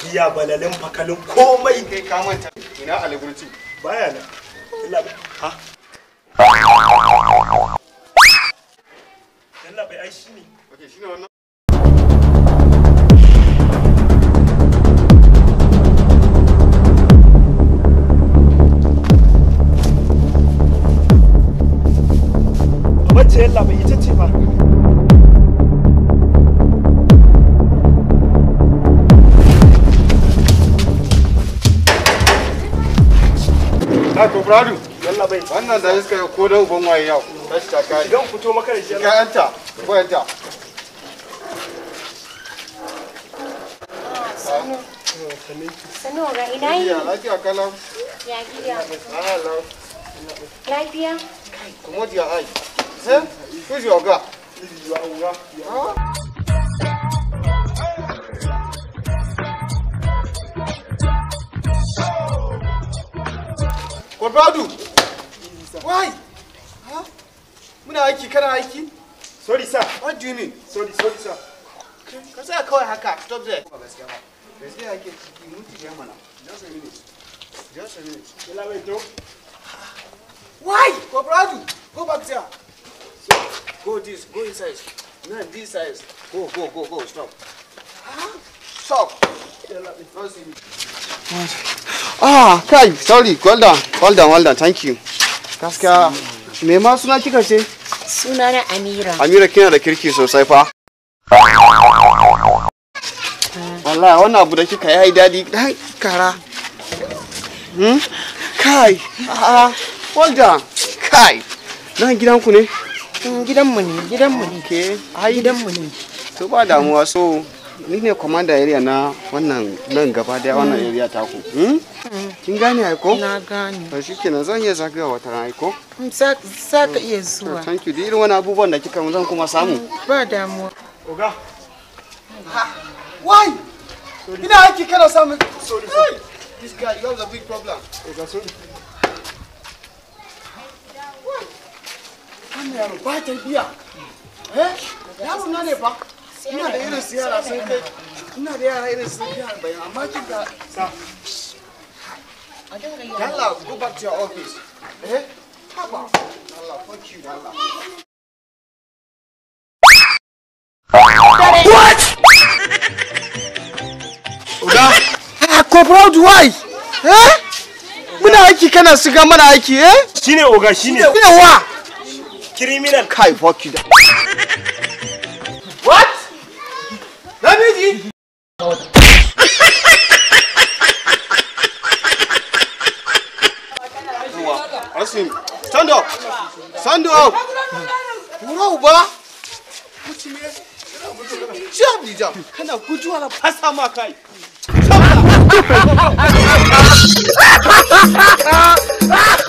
Biya balalin fakalin komai kai ka manta ina aligurci baya nan illa ha yalla bai ai shine okay shine wannan. Wacce yalla bai ita ce fa. Ko Bradu, yalla bai. Wannan da iska ko da uban waye yau. Tashi ta kai. Idan fito maka da shi. Ka yanta, ko yanta. Sanu ga ina yi? Ya lafiya kalau. Ya gida. Hello. Lafiya? Come your eye. Eh? Who's your girl? Huh? Bradu, why? Huh? Muna aiki kana aiki? Sorry sir. What do you mean? Sorry, sorry sir. Ka tsaya kawai haka. Stop there. Gaskiya ba. Gaskiya ake ciki minti biyar mana. Just a minute. Just a minute. Yalla bai to. Why? Bradu, go back there. Go this, go inside. No, this side. Go, go, go, go. Stop. Huh? Stop. Yalla bai. Don't see me. Ah, kai, sorry. Well done. Well done, well done. Thank you. Gaskiya, me ma suna kika ce? Suna na Amira. Amira kina da kirki sosai fa. Wallahi wannan abu da kika yi dadi dan kara. Kai, ah, well done. Kai. Nan gidanku ne? Gidanmu ne, gidanmu ne. Ke, ai gidanmu ne. To ba damuwa so ni ne commander area na wannan nan gaba daya wannan area taku. Kin gane ai ko? Na gane. To shikenan zan iya zagayawa wata ran ai ko? Za ka iya zuwa. Thank you. Da irin wani abubuwan da kika mun zan kuma samu. Ba damuwa. Oga. Why? Ina aiki kana samu. Sorry sir. This guy, you have a big problem. Oga sorry. Wannan yaro ba tarbiya. Eh? Yaro na ne fa. Ina da irin su yara sun kai. Ina da yara irin su kai 40 amma kin ga sa. Yalla, go back to your office. Eh? Haba. Yalla, fuck you, yalla. What? Oga. Ah, Corporal, why? Eh? Muna aiki kana shiga mana aiki, eh? Shine oga, shine. Shine wa? Criminal. Kai, fuck you. What? Namiji? Asim, stand up. Stand up. Kura uba. Jab ni jab. Kana guduwa na fasa ma kai. Jab.